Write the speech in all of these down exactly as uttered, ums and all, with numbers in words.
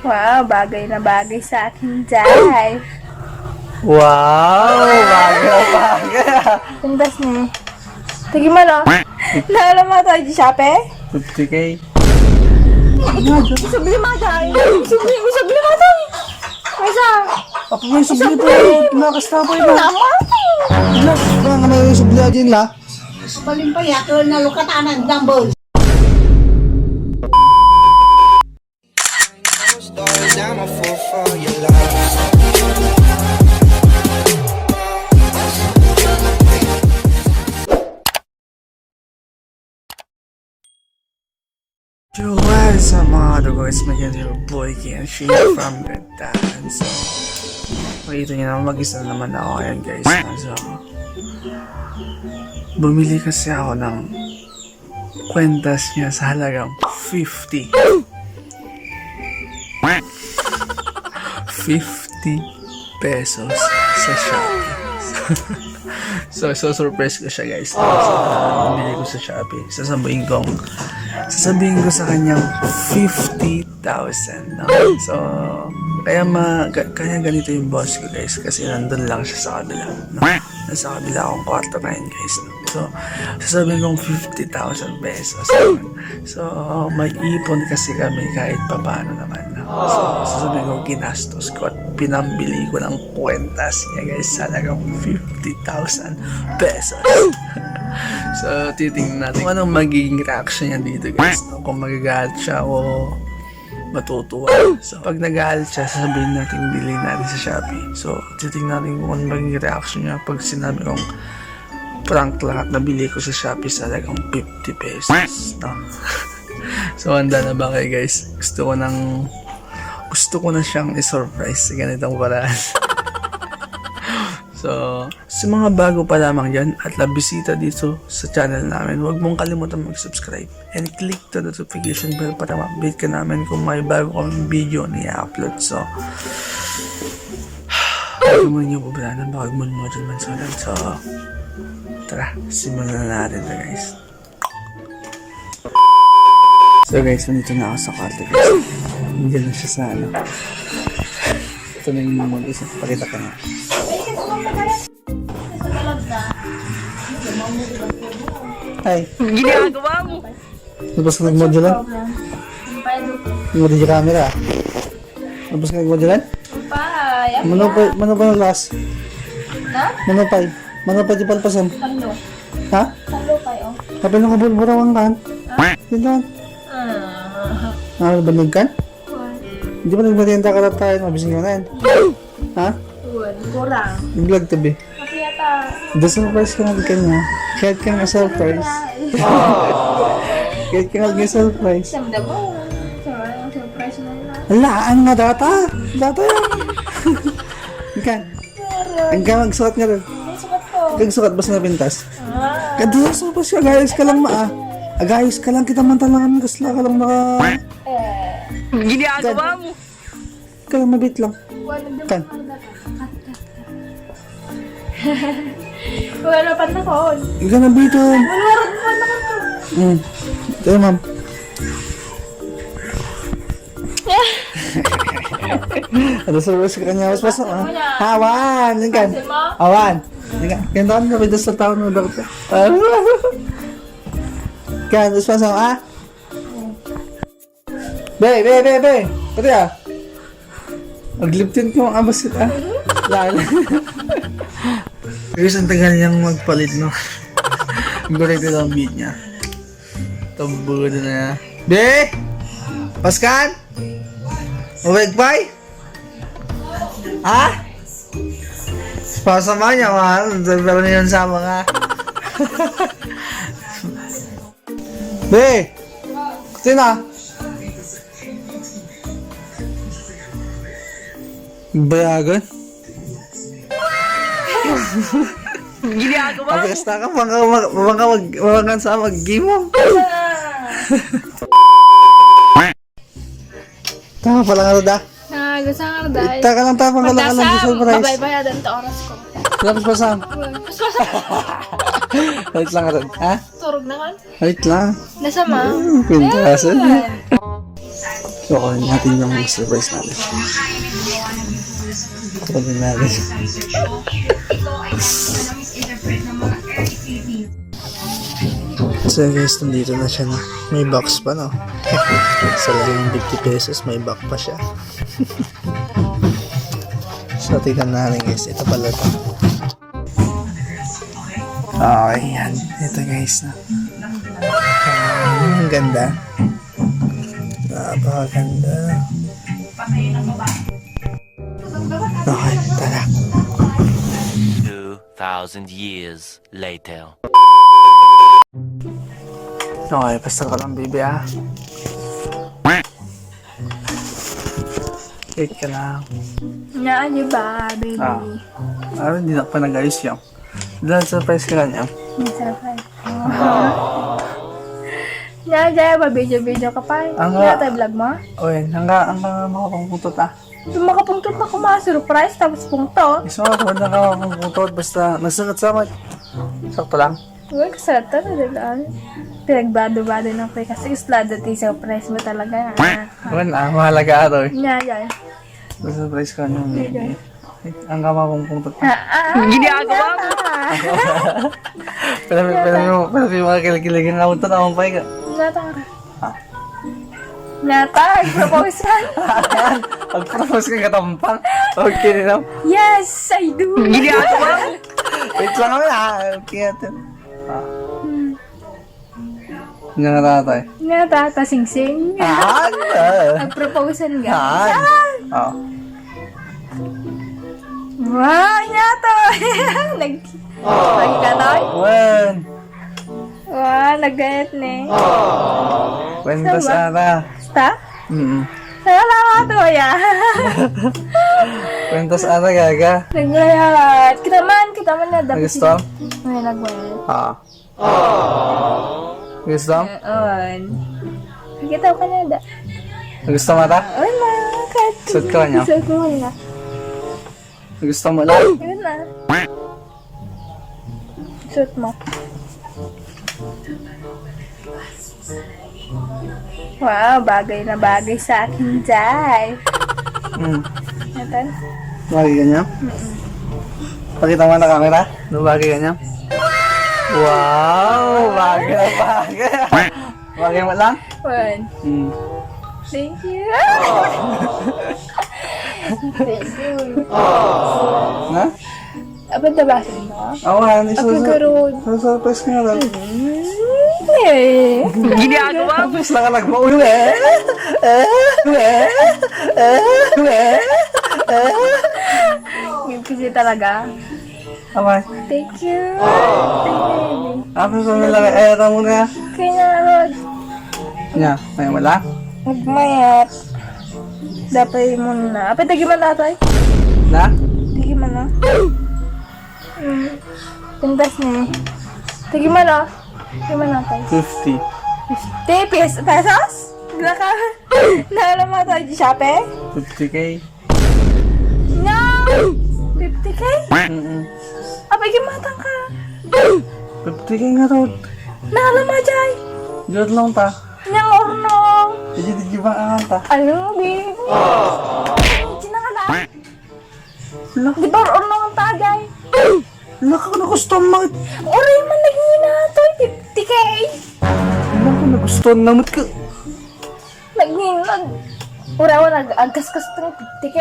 Wow, bagay na bagay sa akin, Jai. Wow, bagay na bagay. Ang das niya. Sige man, oh. Naalam mo ito, G Shop, eh? Fifty K. Isubli mo, Jai. Isubli, isubli mo, Jai. Isa. Ako may subli pa, eh. Tumakas na pa, eh. Wala mo. Wala, wala nga may subli, Jin, la. Kapalin pa, yato na lukatanan, dumbbell. Yo, what's up, mga dugoy? It's me again, your boy, Ken Shane from Grandan. So, makita niyo naman, mag-isa na naman ako ngayon, guys. So, bumili kasi ako ng kwentas niya sa halagang fifty. Fifty pesos sa Shopee. So, so surprise ko siya, guys. So, bili ko sa Shopee. Sasabihin kong, sasabihin ko sa kanyang fifty thousand, no? So, kaya ma-, ka-, kaya ganito yung boss ko, guys, kasi nandun lang siya sa kabila, no? Nasa kabila akong kwarto ngayon, guys, no? So, sasabihin kong fifty thousand pesos. So, may ipon kasi kami kahit papaano naman, no? So, sasabihin ko, ginastos ko at pinambili ko ng kwentas niya, guys, sa halagang fifty thousand pesos. So, titingnan natin kung anong magiging reaction niya dito, guys, no? Kung magagalit siya o matutuwa. So, pag nagalit siya, sasabihin natin, bilhin natin sa Shopee. So, titingnan natin kung ano magiging reaction niya pag sinabi kong prank lang at nabili ko sa Shopee sa halagang fifty pesos, no? So, handa na ba kayo, guys? Gusto ko ng, gusto ko na siyang i-surprise sa ganitong paraan. So, sa mga bago pa lamang dyan at nabisita dito sa channel namin, huwag mong kalimutan mag-subscribe and click the notification bell para ma-update ka namin kung may bago kaming video na i-upload. So, huwag mo niyo po balanan, baka mo dyan man sa ulan. So, tara, simulan na natin to, guys. So guys, nandito na ako sa kwarto, guys. Nandiyan na siya sa ano. Ito na yung mag-isa. Pakita ka nga. Hi. Ginagawa mo. Tapos ka nag-modulan? Hindi ka camera. Tapos ka nag-modulan? Pay, ano Mano pa, yan? Mano pa yung last? Na? Mano pa? Mano pa di palpasan? Talo. Ha? Talo pa yun. Kapag nakabulburawan kan? Ha? Yun kan? Ah. Ah, banag kan? Kuwan. Hindi ba nagmerienda ka tayo? Mabising ka na yan. Ha? Kuwan. Kurang. Nag-vlog to, be. Kasi yata. The surprise ka nga kanya. Kahit ka nga surprise. Kahit ka nga surprise. Samda mo. Sur-, surprise mo na. Ala, ano nga data? Data yan. Ikan. Ang ka magsukat nga rin. Ang sukat ko. Kag sukat, basta napintas. Ah. Kada sa bas ka, agayos ka lang, ma, ah. Agayos ka lang, kita man talaga, kasla ka lang naka- Eh. Ginagawa mo. Ka lang, mabit lang. Wala, Kan. Wala pa na ko. Ikaw na, Bito. Wala pa na ko. Mm. Tayo, ma'am. Ano sa rules ka kanya? Mas, mas, ah. Muna. Awan! Yan kan. Pansin mo? Awan! Yan kan. Kaya taon ka, may sa taon mo, bakit ka? Kan, mas, mas, ah. Be, be, be, be. Pati, ah. Magliptin ko ang abas kita. Lalo. Guys, ang tagal niyang magpalit, no? Ang gulit ito ang beat niya. Tambudo na niya. Be! Paskan? Uwag pa'y? Ha? Pasama niya, mahal. Pero niyon sa mga. Be! Sina? Bayagan? Ginagawa mo. Abesta ka, mga, mga, mga, mga, mga sa mag-gimong. Tama pala nga, Roda. Ah, gusto nga, Roda. Ita ka lang, tapang ka lang, Pagkasa, alam, surprise. Babay-bayadan to oras ko. Tapos pa, Sam? Wait lang, Roda. Ha? Turog na kan? Wait lang. Nasa ma? Hmm, pintasan. Ayan. So, kunin natin yung surprise natin. Kunin natin. So guys, nandito na siya na. May box pa, no? Sa laking fifty pesos, may box pa siya. So, tignan natin guys. Ito pala to. Okay, yan. Ito guys, no? Ah, ang ganda. Napakaganda. Okay, tara. Two thousand years later. Okay, basta ka lang, baby, ah. Wait ka lang. Nga, di ba, baby? Ah. Ah, hindi na pa nag-ayos yan. Dahil surprise ka kanya. May surprise. Nga, di ba, video-video ka pa? Ang Nga, nga tayo vlog mo? Oy, hangga, hangga makapangputot, ah. Yung makapungtot na kuma, surprise, tapos pungtot. Gusto ko, huwag na ka makapangputot, basta nagsukat sa mat-, sakto lang. Uy, kasarap talaga, ano? Pinagbado-bado ng pre kasi isla dati surprise mo talaga, ah. Wala, mahalaga ato eh. Nga, yan. Surprise ka niya, Sige. Baby. Ay, ang kama kong pungtot. Ah, ah, Ginagawa mo. Pala, pala, pala, pala, mga kilig-kiligan na unta, naman pa ika. Natang. Ah. Natang, propose ka. Pag-propose ka, katampang. Okay, no? Yes, I do. Ginagawa mo. Wait lang kami, ah. Okay, ate. Ah. Hmm. Nga nga tatay. Nga tata, singsing. Ah, ano? Nag-propose ka. Ah. Ah. Oh. Wow, nga to. Nag-, nagkatoy? Wen. Wow, nagganit ni. Kwentas Sama. Ara. Sta? Mm. Salamat, kuya. Kwentas ara, gaga. Naglayat. Kita man, kita man na dapat Gusto? Ay, nagwayat. Ah. Gusto? On. Kita ka na da. Gusto mo ta? Ay, ma, kat-, Suot ko niya. Suot mo na. Gusto mo lang? Yun na. Suot mo. Wow, bagay na bagay sa akin, Jai. Mm. Natan? Bagay ka niya? Mm-mm. Pakita mo na camera. No, bagay ka niya? Wow! Bagay na bagay. Bagay mo lang? One. Mm. Thank you. Thank you. Ha? Abad na ba sa inyo? Awan, isa Ako sa, garod. Sa surprise nga lang. Mm, eh. Ginagawa mo. Tapos lang ka nagmaul eh. Eh, eh, eh, eh, eh. Yung kasi talaga. Awan. Thank you. Thank you, baby. Tapos ano lang, eh, ito muna. Kaya nga, Rod. Nya, may wala? Magmayat. Dapat muna. Apay, tagi man tatay. Na? Tagi man na. Mm. Pintas niya. Tagi man, oh. Tagi man tatay. Fifty. Fifty pes-, pesos? Wala ka. Naalam mo ito, Shopee? Fifty K. No! Fifty K? Mm-mm. Apay, gimatang ka. Fifty K nga to. Naalam mo, Jai? Diyan lang ta. Nang ornong. Hindi, hindi ba ang ta? Ano, baby? Hindi na ka na. Wala. Di ba ornong ang tagay? Wala ka na gusto mag- Oray man nagngina to, fifty K. Wala ka na gusto na mat ka. Nagngina. Urawa nag-agkaskas tong fifty K.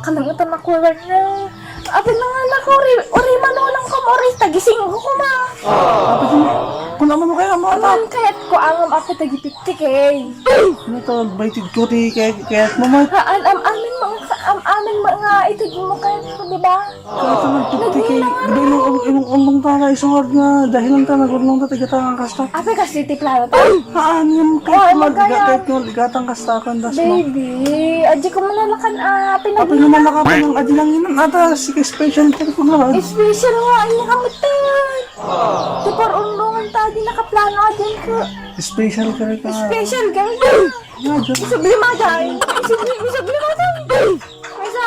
Kalimutan na ko lang na. Abi na nga na ko, uri, uri manulang ko, uri, tagisinggo ko ma. Kung naman mo kaya mo, Aman, kayat ko angam ako tagi fifty K. Ano to, baited ko, ti, kaya, kaya mo, ma. Haan, am-amin mo nga, am-amin mo nga, itag mo kayat ko, di ba? Kaya ito, nag-, fifty K. Nagmila nga Di ba, na. Inong, inong, inong ta, isungad nga, dahil lang ta, nagurlong ta, tigatang ang kasta. Apay, kasi ti plano ta? Haan, yung Oh, kahit ano mag-, kaya? Kahit nga, ligatang kasta, kandas mo. Baby, adi ko manalakan, ah, Apay, pinag-, naman nakapanang, adi lang yun, ata, sige, special, pero kung naman. Special nga, anya ka mutan. Ti parunongan ta, di nakaplano, adi ka. Special ka rin ka. Special ka rin ka. Nga, Diyos. Isubli mo, Jai. Isubli, isubli mo, Jai. Isa.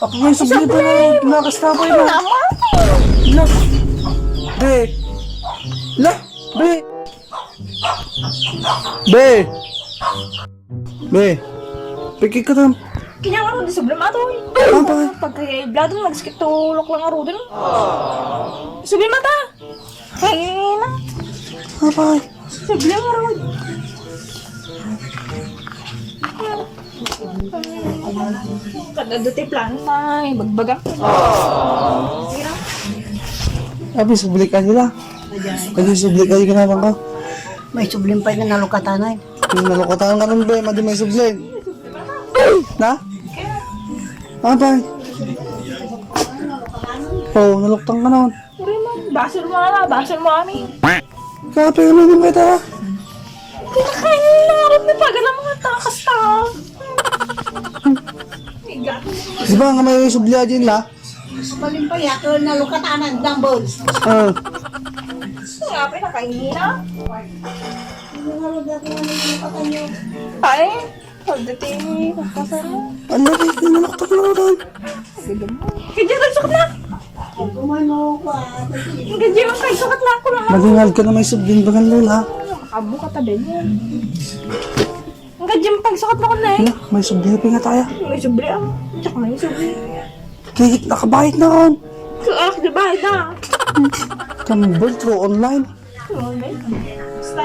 Ako nga, isubli pa na. Isubli. Nakasta pa yun. Tama. Look. Be. Look. Be. Be. Be, pikit ka tam. Kanya nga ron, di problema to. Apa? Pagkaya iblado, nagsakit to, ulok lang nga ron. Problema ta. Ay, na. Apa? Problema ron. Kada duty plan ta, ibagbaga. Abi, subli ka nila. Abi, subli ka, ginawang ka. May sublim pa yung nalukatanay. Yung nalukatan ka nun, be, madi may subli. Na? Abay. Oh, naluktan ka nun. Puri mo, basol mo ala, basol mo amin. Kape, ano yung kita? Kinakain na nga rin, pagkala mga takas ta. Di ba nga may subli din la? Malimpay, ako nalukatan ang dumbbells. Ah. Nga, pinakainina. Ay, pagdating, pagkasal. Ano, di, di, naluktan na lang. Kanya, nagsukat na. Kanya, nagsukat na ako lang. Madingal ka na may subling bagan, Lola. Abo ka tabi niya. Ang gadyan pagsukat na ko na eh. Hala, may subli pa nga tayo. May subli ah. Diyak may subli. Kaya nakabayad na ron. Kaya di bayad na. Kambal through online. Through online? Basta.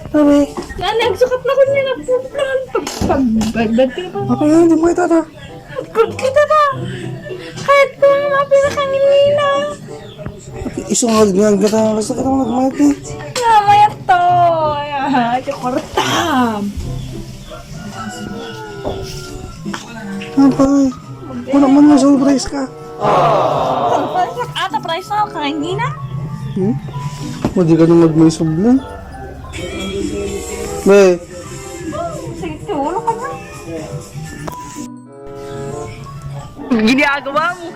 Sabi. Nani, ang sukat na ko niya na putlan. Pag, pag, pag, pag, pag, Apa nga, hindi mo ito na. Pag kita na. Kahit ko ang mga pinakangilina. Isungad nga ang gata, basta ka naman nagmayat eh. Namayat to. Ay, ah, ito kwarta. Abay, wala man nga surprise ka. Surprise ka ata, price na, kangina. Hmm? Madi ka nang magmay subli. Be. Sige, ulo ka na. Ginagawa mo.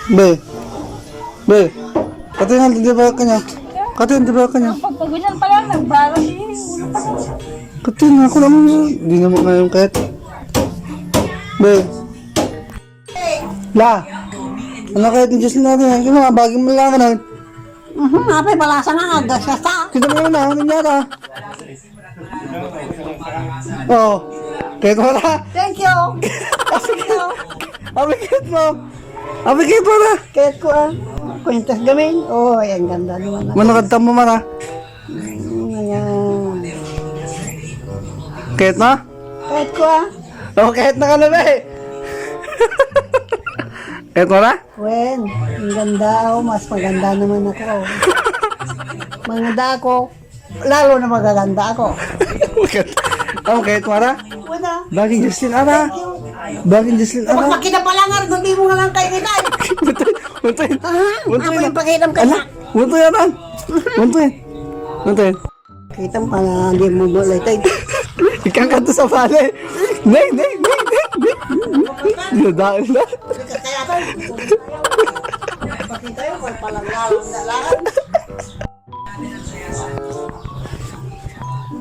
Be. Be. Katingal, di ba kanya? Katingal, di ba kanya? Pagpagunan pa lang, nagbarang eh. Ulo pa lang. Katingal, ako lang, di naman ngayon kahit. Be. La. Ano kahit yung Diyos natin? Ano nga, bagay mo lang ka nun? Mhm, apay, balasa nga, agas ka sa. Kita mo naman, ano niya ta? Oh. Kahit wala. Thank you. Thank you. Abikit mo. Abikit mo na. Kahit ko ah. Kwintas gamin. Oh, ay, ang ganda naman. Manakad mo man ah. Mm, ayan. Kahit na? Kahit ko ah. Oh, kahit na ka na ba eh. Kahit mo na? Wen, ang ganda oh. Mas maganda naman ako. Maganda ako. Lalo na magaganda ako. Ang kahit mara? Wala. Bagay Justin, ara. Bagay Justin, ara. Magpakita pa lang, ara. Doon di mo nga lang kayo kita. Muntoy, muntoy. Aha, muntoy ako na. Ipakita mo kaya. Ala, muntoy, ara. Muntoy. Muntoy. Kita mo pala, di mo mulay tayo. Ikang kanto sa pala eh. Nay, nay, nay, nay, nay. Dadaon na. Pakita yun, kung palang lalang na lang.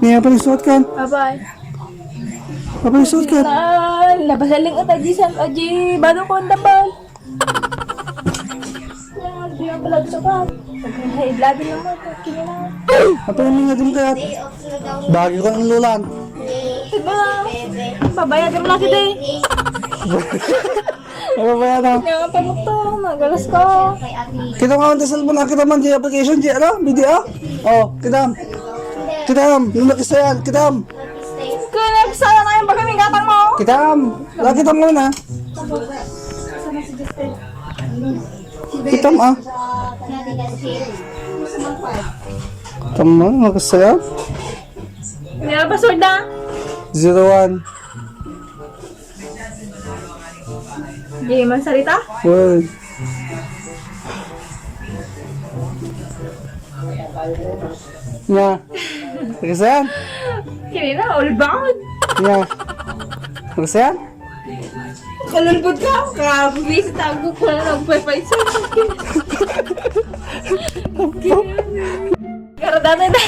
Ni apa ni suot kan? Bye-bye. Apa ni suot kan? Tan, labasaling at aji san aji. Bado ko ang dabal. Yan, di ang palag sa kan. Pag may high blood naman, kinina. Apa yung mga dun kaya? Bagay ko ang lulan. Diba? Babayagan mo lang kita eh. Ano ba yan, ah? Kaya nga pamukto, magalas ko. Kita nga ang cellphone, ah, kita man di application, di ano? Video, ah? Oh, kita. Kita, nung nakisa yan, kita. Kaya nagsaya na yung pagkamigatang mo. Kita, wala kita mo na. Kita, ah. Kita mo, nakisa yan. Hindi na password na. Zero one. Di man salita? Well. Nya. Nagkasayan? Kini na, all bound. Nya. Nagkasayan? Kalulbot ka, kabisi tago ko na nagpapaiso. Karadanay na.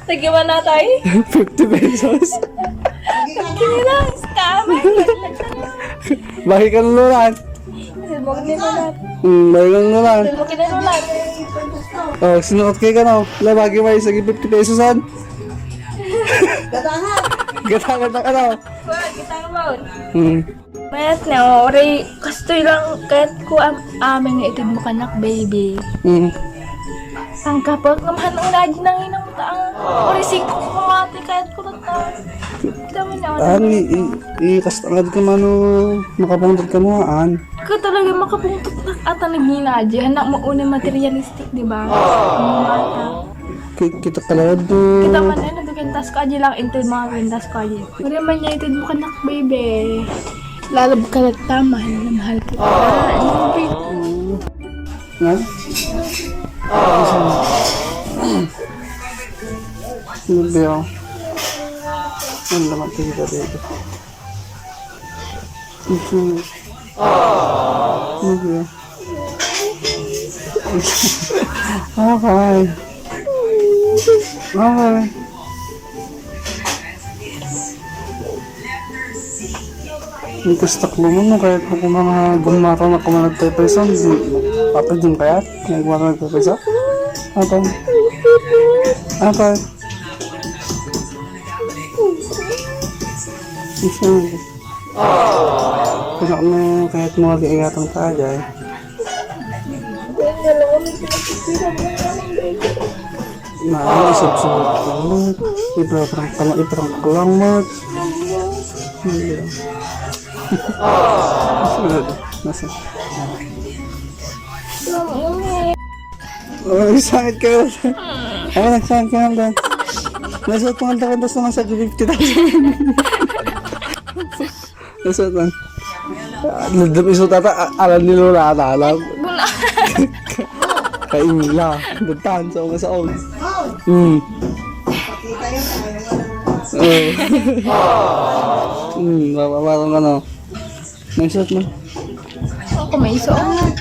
Tagiwan na tayo. Fifty pesos. Tagiwan na, scammer. Bakit ka nuluran? Huwag na naman. Hmm, mayroon na lang. Ito mo kinanulat. Oh, sinuot kayo ka, no? Labagi mo yung sa fifty pesos, an? Gatangan. Gatangan na ka, no? Wala, gatangan mo. Hmm. Mayat na, oh, oray, kastoy lang, kayat ko am-, aming nga itid mo kanak, baby. Hmm. Ang kapag nga mahan ang naging nang inang taang. Oray, singko ko mati, kayat ko na taang. Kita mo na, An, i-, i-, i-, kasta nga di ka mano, makapangdot ka mo, an. Ka talaga makapungtot na ata nagina, di anak mo una materialistic, di ba? Ang mga bata. Ki-, kita ka lang, do. Kita man, ano, do, kintas ko, aji lang, inted mga kintas ko, aji. Wala man niya, inted mo kanak, baby. Lalab ka na ta, mahal na mahal kita. Ano, baby? Nga? Ano ba yun? Ano naman ito yung gabi? Mhm. Mhm. Okay. Okay. Ang kustak mo mo, kaya kung mga gumata na kumanagtay pa isang, di, apa din kaya? Kaya kumanagtay pa isang? Apa? Apa? Isang. Kaya mo, kahit mo, di ingatang tayo, eh. Na, ano, isubsub ko lang. Iprank ka lang, iprank ko lang, Mark. Hindi. Nasa? Oh, nagsangit ka. Ay, nagsangit ka lang. Nasa pangalta ka, tapos naman sa fifty thousand. Nasa tan? Ah, nadam iso tata, a-, alam ni Lola ata, alam. Buna. Kain nila. Dantan, sa mga saon. Hmm. Oh. Hmm, mama, parang ano. May suot mo? Ako may suot.